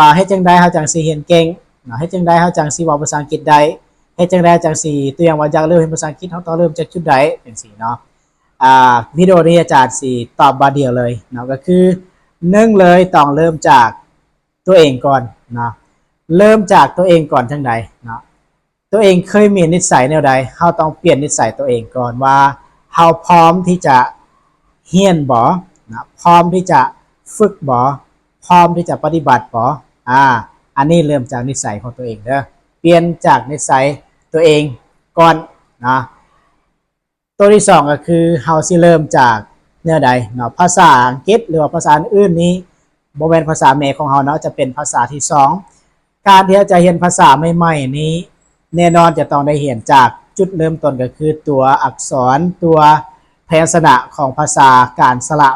ວ່າເຮັດຈັ່ງໃດເຮົາຈັ່ງຊິຮຽນເກັ່ງເນາະ, ເຮັດຈັ່ງໃດເຮົາຈັ່ງຊິເວົ້າພາສາອັງກິດໄດ້, ເຮັດຈັ່ງໃດເຮົາຈັ່ງຊິ ຕົວຢ່າງວ່າ ຢາກເລີ່ມຮຽນພາສາອັງກິດ ເຮົາຕ້ອງເລີ່ມຈາກຈຸດໃດ ຈັ່ງຊີ້ເນາະ. ອາ ວິດີໂອນີ້ອາຈານຊິຕອບບາດດຽວເລີຍເນາະ, ກໍຄື ໜຶ່ງເລີຍ ຕ້ອງເລີ່ມຈາກຕົວເອງກ່ອນເນາະ. ເລີ່ມຈາກຕົວເອງກ່ອນຈັ່ງໃດເນາະ? ຕົວເອງເຄີຍມີນິດໄສແນວໃດ, ເຮົາຕ້ອງປ່ຽນນິດໄສຕົວເອງກ່ອນວ່າ ເຮົາພ້ອມທີ່ຈະຮຽນບໍ່ເນາະ, ພ້ອມທີ່ຈະຝຶກບໍ່, ພ້ອມທີ່ຈະປະຕິບັດບໍ່. ອາ ອັນນີ້ເລີ່ມຈາກນິດໄສຂອງຕົວເອງເດີ, ປ່ຽນຈາກນິດໄສຕົວເອງກ່ອນເນາະ. ຕົວທີສອງກໍຄືເຮົາຊິເລີ່ມຈາກແນວໃດເນາະ? ພາສາອັງກິດ ຫຼືວ່າພາສາອື່ນໆນີ້ ບໍ່ແມ່ນພາສາແມ່ຂອງເຮົາເນາະ, ຈະເປັນພາສາທີສອງ. ການທີ່ເຮົາຈະຮຽນພາສາໃໝ່ໆນີ້ ແນ່ນອນຈະຕ້ອງໄດ້ຮຽນຈາກຈຸດເລີ່ມຕົ້ນ ກໍຄືຕົວອັກສອນ, ຕົວພະຍັນຊະນະຂອງພາສາ, ການສະຫຼະ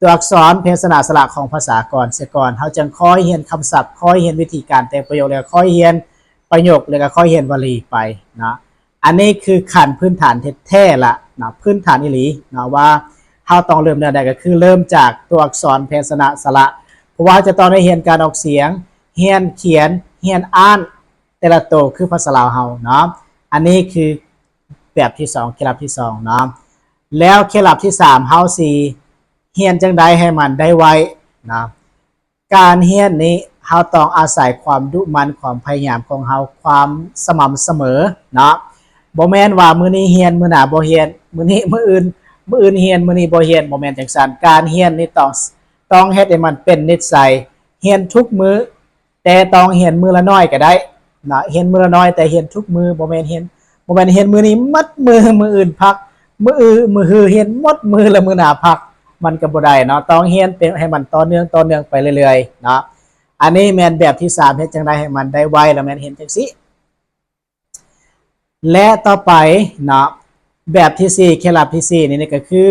ຕົວອັກສອນ, ພະຍັນຊະນະ, ສະຫຼະຂອງພາສາກ່ອນ ເສຍກ່ອນ, ເຮົາຈຶ່ງຄ່ອຍຮຽນຄຳສັບ, ຄ່ອຍຮຽນວິທີການແຕ່ງປະໂຫຍກ, ແລ້ວຄ່ອຍຮຽນປະໂຫຍກ, ແລ້ວກໍຄ່ອຍຮຽນວະລີໄປເນາະ. ອັນນີ້ຄືຂັ້ນພື້ນຖານແທ້ໆລະເນາະ, ພື້ນຖານອີ່ຫຼີເນາະ ວ່າເຮົາຕ້ອງເລີ່ມແນວໃດ, ກໍຄືເລີ່ມຈາກຕົວອັກສອນ, ພະຍັນຊະນະ, ສະຫຼະ, ເພາະວ່າເຮົາຈະຕ້ອງໄດ້ຮຽນການອອກສຽງ, ຮຽນຂຽນ, ຮຽນອ່ານ ແຕ່ລະໂຕຄືພາສາລາວເຮົາເນາະ. ອັນນີ້ຄືແບບທີສອງ, ເຄລັດທີສອງເນາະ. ແລ້ວເຄລັດທີສາມ ເຮົາຊິຮຽນຈັ່ງໃດໃຫ້ມັນໄດ້ໄວເນາະ? ການຮຽນນີ້ເຮົາຕ້ອງອາໄສຄວາມດຸໝັ່ນ, ຄວາມພະຍາຍາມຂອງເຮົາ, ຄວາມສະໝ່ຳສະເໝີເນາະ. ບໍ່ແມ່ນວ່າມື້ນີ້ຮຽນ, ມື້ໜ້າບໍ່ຮຽນ, ມື້ນີ້, ມື້ອື່ນ, ມື້ອື່ນຮຽນ, ມື້ນີ້ບໍ່ຮຽນ, ບໍ່ແມ່ນຈັ່ງຊັ້ນ. ການຮຽນນີ້ຕ້ອງ, ຕ້ອງເຮັດໃຫ້ມັນເປັນນິດໄສ, ຮຽນທຸກມື້ ແຕ່ຕ້ອງຮຽນມື້ລະໜ້ອຍກໍໄດ້ເນາະ, ຮຽນມື້ລະໜ້ອຍ ແຕ່ຮຽນທຸກມື້, ບໍ່ແມ່ນຮຽນ, ບໍ່ແມ່ນຮຽນມື້ນີ້ໝົດມື້, ມື້ອື່ນພັກ, ມື້ອື່ນ, ມື້ຮືຮຽນໝົດມື້ ແລ້ວມື້ໜ້າພັກ, ມັນກໍບໍ່ໄດ້ເນາະ. ຕ້ອງຮຽນເປັນ, ໃຫ້ມັນຕໍ່ເນື່ອງ, ຕໍ່ເນື່ອງໄປເລື້ອຍໆເນາະ. ອັນນີ້ແມ່ນແບບທີສາມ, ເຮັດຈັ່ງໃດໃຫ້ມັນໄດ້ໄວ, ແລ້ວແມ່ນຮຽນຈັ່ງຊີ້. ແລະ ຕໍ່ໄປເນາະ, ແບບທີສີ່, ເຄລັດທີສີ່ນີ້ ນີ້ກໍຄື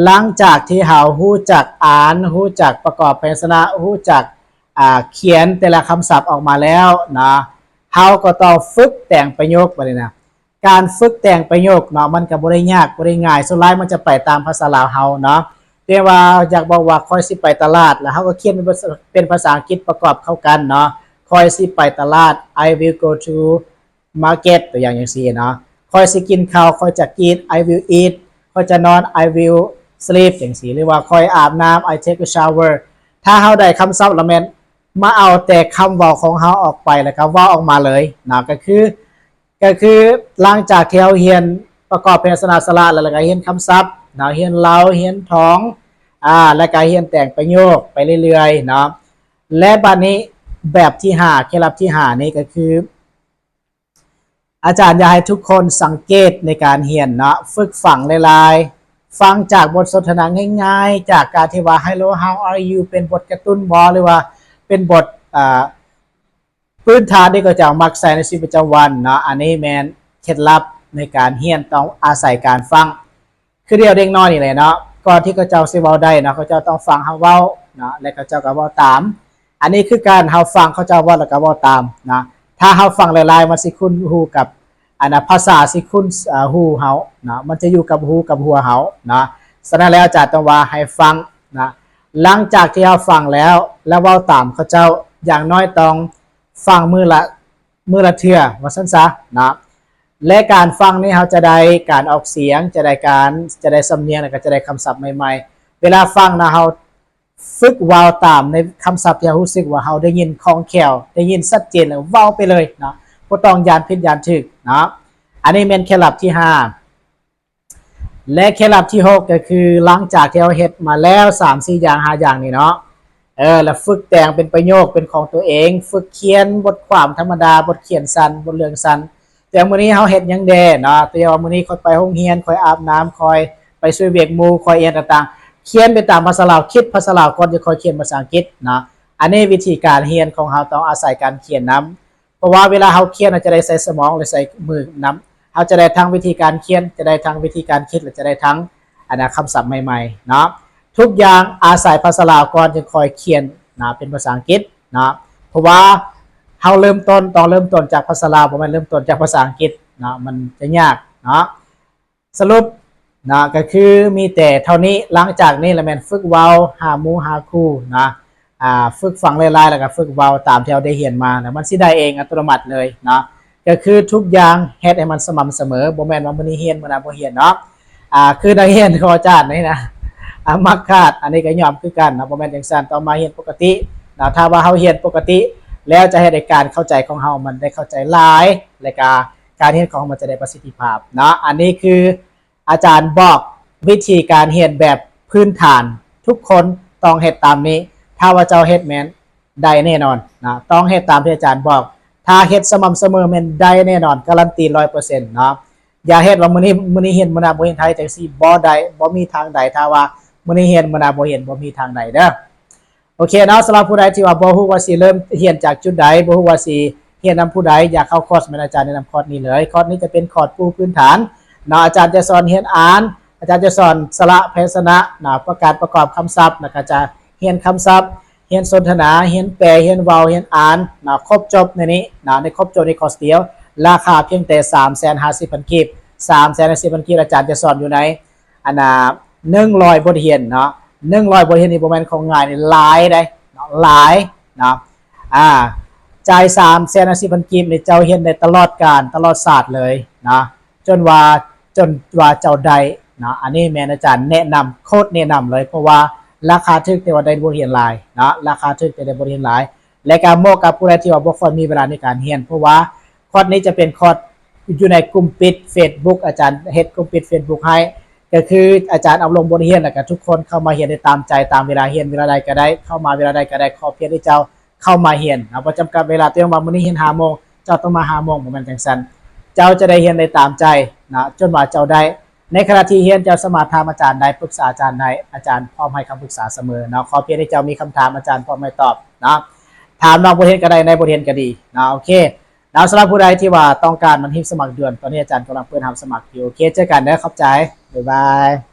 ຫຼັງຈາກທີ່ເຮົາຮູ້ຈັກອ່ານ, ຮູ້ຈັກປະກອບພະຍັນຊະນະ, ຮູ້ຈັກ, ອາ, ຂຽນແຕ່ລະຄຳສັບອອກມາແລ້ວເນາະ, ເຮົາກໍຕ້ອງຝຶກແຕ່ງປະໂຫຍກບາດນີ້ນະ. ການຝຶກແຕ່ງປະໂຫຍກເນາະ, ມັນກໍບໍ່ໄດ້ຍາກ, ບໍ່ໄດ້ງ່າຍ, ສ່ວນຫຼາຍມັນຈະໄປຕາມພາສາລາວເຮົາເນາະ. ແຕ່ວ່າຢາກບອກວ່າ ຂ້ອຍຊິໄປຕະຫຼາດ, ແລ້ວເຮົາກໍຂຽນເປັນພາສາ, ເປັນພາສາອັງກິດປະກອບເຂົ້າກັນເນາະ. ຂ້ອຍຊິໄປຕະຫຼາດ, I will go to market ຕົວຢ່າງຈັ່ງຊີ້ເນາະ. ຂ້ອຍຊິກິນເຂົ້າ, ຂ້ອຍຈະ eat, I will eat. ຂ້ອຍຈະນອນ, I will sleep ຈັ່ງຊີ້. ຫຼືວ່າຂ້ອຍອາບນ້ຳ, I take a shower. ຖ້າເຮົາໄດ້ຄຳສັບແລ້ວ ແມ່ນມາເອົາແຕ່ຄຳເວົ້າຂອງເຮົາອອກໄປ ແລ້ວກໍເວົ້າອອກມາເລີຍເນາະ. ກໍຄື, ກໍຄືຫຼັງຈາກທີ່ເຮົາຮຽນປະກອບພະຍັນຊະນະ, ສະຫຼະ ແລ້ວ ແລ້ວກໍຮຽນຄຳສັບເນາະ, ຮຽນເລົາ, ຮຽນຖອງ, ອາ, ແລ້ວກໍຮຽນແຕ່ງປະໂຫຍກໄປເລື້ອຍໆເນາະ. ແລະ ບັດນີ້ແບບທີຫ້າ, ເຄລັດທີຫ້ານີ້ກໍຄື ອາຈານຢາກໃຫ້ທຸກຄົນສັງເກດໃນການຮຽນເນາະ, ຝຶກຟັງຫຼາຍໆ, ຟັງຈາກບົດສົນທະນາງ່າຍໆ, ຈາກການທີ່ວ່າ Hello, how are you? ເປັນບົດກາຕູນບໍ ຫຼືວ່າເປັນບົດ, ອາ, ພື້ນຖານທີ່ເຂົາເຈົ້າມັກໃຊ້ໃນຊີວິດປະຈຳວັນເນາະ. ອັນນີ້ແມ່ນເຄັດລັບໃນການຮຽນ, ຕ້ອງອາໄສການຟັງ. ຄືດຽວເດັກນ້ອຍນີ້ແຫຼະເນາະ, ກ່ອນທີ່ເຂົາເຈົ້າຊິເວົ້າໄດ້ເນາະ, ເຂົາເຈົ້າຕ້ອງຟັງເຮົາເວົ້າເນາະ ແລະ ເຂົາເຈົ້າກໍເວົ້າຕາມ. ອັນນີ້ຄືການເຮົາຟັງເຂົາເຈົ້າເວົ້າ ແລ້ວກໍເວົ້າຕາມເນາະ. ຖ້າເຮົາຟັງຫຼາຍໆ ມັນຊິຄຸ້ນຫູກັບ ອັນນະ ພາສາຊິຄຸ້ນຫູເຮົາເນາະ, ມັນຈະຢູ່ກັບຫູກັບຫົວເຮົາເນາະ. ສະນັ້ນແລ້ວ ອາຈານຕ້ອງວ່າໃຫ້ຟັງເນາະ. ຫຼັງຈາກທີ່ເຮົາຟັງແລ້ວ ແລ້ວເວົ້າຕາມເຂົາເຈົ້າ, ຢ່າງໜ້ອຍຕ້ອງ ຟັງມື້ລະ, ມື້ລະເທື່ອ ວ່າຊັ້ນຊະເນາະ. ແລະ ການຟັງນີ້ເຮົາຈະໄດ້ການອອກສຽງ, ຈະໄດ້ການ, ຈະໄດ້ສຳນຽງ ແລ້ວກໍຈະໄດ້ຄຳສັບໃໝ່ໆ. ເວລາຟັງນະ ເຮົາຝຶກເວົ້າຕາມໃນຄຳສັບທີ່ເຮົາຮູ້ສຶກວ່າເຮົາໄດ້ຍິນຄ່ອງແຄ້ວ, ໄດ້ຍິນຊັດເຈນ ແລ້ວເວົ້າໄປເລີຍເນາະ, ບໍ່ຕ້ອງຢ້ານຜິດຢ້ານຖືກເນາະ. ອັນນີ້ແມ່ນເຄັດລັບທີຫ້າ. ແລະ ເຄັດລັບທີຫົກ ກໍຄືຫຼັງຈາກທີ່ເຮົາເຮັດມາແລ້ວສາມສີ່ຢ່າງຫ້າຢ່າງນີ້ເນາະ, ເອີ ແລ້ວຝຶກແຕ່ງເປັນປະໂຫຍກເປັນຂອງຕົວເອງ, ຝຶກຂຽນບົດຄວາມທຳມະດາ, ບົດຂຽນສັ້ນ, ບົດເລື່ອງສັ້ນ. ແຕ່ມື້ນີ້ເຮົາເຮັດຫຍັງແດ່ເນາະ? ຕົວຢ່າງວ່າມື້ນີ້ຂ້ອຍໄປໂຮງຮຽນ, ຂ້ອຍອາບນ້ຳ, ຂ້ອຍໄປຊ່ວຍວຽກໝູ່, ຂ້ອຍເຮັດຕ່າງໆ, ຂຽນໄປຕາມພາສາລາວ, ຄິດພາສາລາວກ່ອນຈະຄ່ອຍຂຽນພາສາອັງກິດເນາະ. ອັນນີ້ວິທີການຮຽນຂອງເຮົາຕ້ອງອາໄສການຂຽນນຳ. ເພາະວ່າເວລາເຮົາຂຽນ ເຮົາຈະໄດ້ໃຊ້ສະໝອງ ແລະ ໃຊ້ມືນຳ, ເຮົາຈະໄດ້ທັງວິທີການຂຽນ, ຈະໄດ້ທັງວິທີການຄິດ ແລະ ຈະໄດ້ທັງ ອັນນະ ຄຳສັບໃໝ່ໆເນາະ. ທຸກຢ່າງອາໄສພາສາລາວກ່ອນ ຈຶ່ງຄ່ອຍຂຽນນະ ເປັນພາສາອັງກິດເນາະ. ເພາະວ່າເຮົາເລີ່ມຕົ້ນ, ຕ້ອງເລີ່ມຕົ້ນຈາກພາສາລາວ, ບໍ່ແມ່ນເລີ່ມຕົ້ນຈາກພາສາອັງກິດເນາະ, ມັນຈະຍາກເນາະ. ສະຫຼຸບນະ ກໍຄືມີແຕ່ເທົ່ານີ້. ຫຼັງຈາກນີ້ລະແມ່ນຝຶກເວົ້າຫາໝູ່ຫາຄູ່ນະ, ອ່າ ຝຶກຟັງຫຼາຍໆ ແລ້ວກໍຝຶກເວົ້າຕາມທີ່ເຮົາໄດ້ຮຽນມາ ແລ້ວມັນຊິໄດ້ເອງອັດຕະໂນມັດເລີຍເນາະ. ກໍຄືທຸກຢ່າງເຮັດໃຫ້ມັນສະໝ່ຳສະເໝີ, ບໍ່ແມ່ນວ່າມື້ນີ້ຮຽນ ມື້ໜ້າບໍ່ຮຽນເນາະ. ອ່າ ຄືນັກຮຽນຂອງອາຈານນີ້ນະ ອ່າ ມັກຂາດ, ອັນນີ້ກໍຍອມຄືກັນເນາະ, ບໍ່ແມ່ນຈັ່ງຊັ້ນ. ຕ້ອງມາຮຽນປົກກະຕິເນາະ. ຖ້າວ່າເຮົາຮຽນປົກກະຕິແລ້ວ ຈະເຮັດໃຫ້ການເຂົ້າໃຈຂອງເຮົາມັນໄດ້ເຂົ້າໃຈຫຼາຍ ແລະກະການຮຽນຂອງເຮົາມັນຈະໄດ້ປະສິດທິພາບເນາະ. ອັນນີ້ຄື ອາຈານບອກວິທີການຮຽນແບບພື້ນຖານ, ທຸກຄົນຕ້ອງເຮັດຕາມນີ້. ຖ້າວ່າເຈົ້າເຮັດແມ່ນໄດ້ແນ່ນອນນະ, ຕ້ອງເຮັດຕາມທີ່ອາຈານບອກ. ຖ້າເຮັດສະໝ່ຳສະເໝີແມ່ນໄດ້ແນ່ນອນ, ກາລັນຕີຮ້ອຍເປີເຊັນເນາະ. ຢ່າເຮັດວ່າມື້ນີ້ ມື້ນີ້ຮຽນ ມື້ໜ້າບໍ່ຮຽນ, ຖ້າເຮັດຈັ່ງຊີ້ບໍ່ໄດ້, ບໍ່ມີທາງໃດ. ຖ້າວ່າມື້ນີ້ຮຽນ ມື້ໜ້າບໍ່ຮຽນ, ບໍ່ມີທາງໃດເດີ້. ໂອເຄເນາະ, ສຳລັບຜູ້ໃດທີ່ວ່າບໍ່ຮູ້ວ່າຊິເລີ່ມຮຽນຈາກຈຸດໃດ, ບໍ່ຮູ້ວ່າຊິຮຽນນຳຜູ້ໃດ, ຢາກເຂົ້າຄອສ ແມ່ນອາຈານແນະນຳຄອສນີ້ເລີຍ. ຄອສນີ້ຈະເປັນຄອສປູພື້ນຖານເນາະ. ອາຈານຈະສອນຮຽນອ່ານ, ອາຈານຈະສອນສະຫຼະ ພະຍັນຊະນະເນາະ, ປະການປະກອບຄຳສັບ, ແລ້ວກໍຈະຮຽນຄຳສັບ, ຮຽນສົນທະນາ, ຮຽນແປ, ຮຽນເວົ້າ, ຮຽນອ່ານເນາະ, ຄົບຈົບໃນນີ້ເນາະ, ໃນຄົບຈົບໃນຄອສດຽວ. ລາຄາພຽງແຕ່ສາມແສນຫ້າສິບພັນກີບ, ສາມແສນຫ້າສິບພັນກີບ. ອາຈານຈະສອນຢູ່ໃນ ອັນນ່າ ໜຶ່ງຮ້ອຍບົດຮຽນເນາະ. ໜຶ່ງຮ້ອຍບົດຮຽນນີ້ບໍ່ແມ່ນຂອງງ່າຍ, ນີ້ຫຼາຍເດ້ເນາະ, ຫຼາຍເນາະ. ອ່າ ຈ່າຍສາມແສນຫ້າສິບພັນກີບນີ້ ເຈົ້າຮຽນໄດ້ຕະຫຼອດການ ຕະຫຼອດຊາດເລີຍເນາະ, ຈົນວ່າ ຈົນວ່າເຈົ້າໄດ້ເນາະ. ອັນນີ້ແມ່ນອາຈານແນະນຳ, ໂຄດແນະນຳເລີຍ, ເພາະວ່າລາຄາຖືກແຕ່ວ່າໄດ້ບົດຮຽນຫຼາຍເນາະ, ລາຄາຖືກແຕ່ໄດ້ບົດຮຽນຫຼາຍ. ແລະກໍເໝາະກັບຜູ້ໃດທີ່ວ່າບໍ່ຄ່ອຍມີເວລາໃນການຮຽນ, ເພາະວ່າຄອດນີ້ຈະເປັນຄອດຢູ່ໃນກຸ່ມປິດເຟສບຸກ, ອາຈານເຮັດກຸ່ມປິດເຟສບຸກໃຫ້. ກໍຄືອາຈານອັບລົງບົດຮຽນ ແລ້ວກໍທຸກຄົນເຂົ້າມາຮຽນໄດ້ຕາມໃຈ, ຕາມເວລາຮຽນ, ເວລາໃດກໍໄດ້, ເຂົ້າມາເວລາໃດກໍໄດ້, ຂໍພຽງທີ່ເຈົ້າເຂົ້າມາຮຽນເນາະ. ບໍ່ຈຳກັດເວລາ, ຕ້ອງວ່າມື້ນີ້ຮຽນຫ້າໂມງ ເຈົ້າຕ້ອງມາຫ້າໂມງ, ບໍ່ແມ່ນຈັ່ງຊັ້ນ. ເຈົ້າຈະໄດ້ຮຽນໄດ້ຕາມໃຈເນາະ, ຈົນວ່າເຈົ້າໄດ້. ໃນຂະນະທີ່ຮຽນ ເຈົ້າສາມາດຖາມອາຈານໄດ້, ປຶກສາອາຈານໄດ້, ອາຈານພ້ອມໃຫ້ຄຳປຶກສາສະເໝີເນາະ. ຂໍພຽງທີ່ເຈົ້າມີຄຳຖາມ, ອາຈານພ້ອມໃຫ້ຕອບເນາະ. ຖາມນອກບົດຮຽນກໍໄດ້, ໃນບົດຮຽນກໍດີເນາະ. ໂອເຄເນາະ, ສຳລັບຜູ້ໃດທີ່ວ່າຕ້ອງການມັນຮີບສະໝັກດ່ວນ, ຕອນນີ້ອາຈານກຳລັງເປີດຮັບສະໝັກຢູ່. ໂອເຄ, ເຈີກັນເດີ, ຂອບໃຈ, ບາຍບາຍ.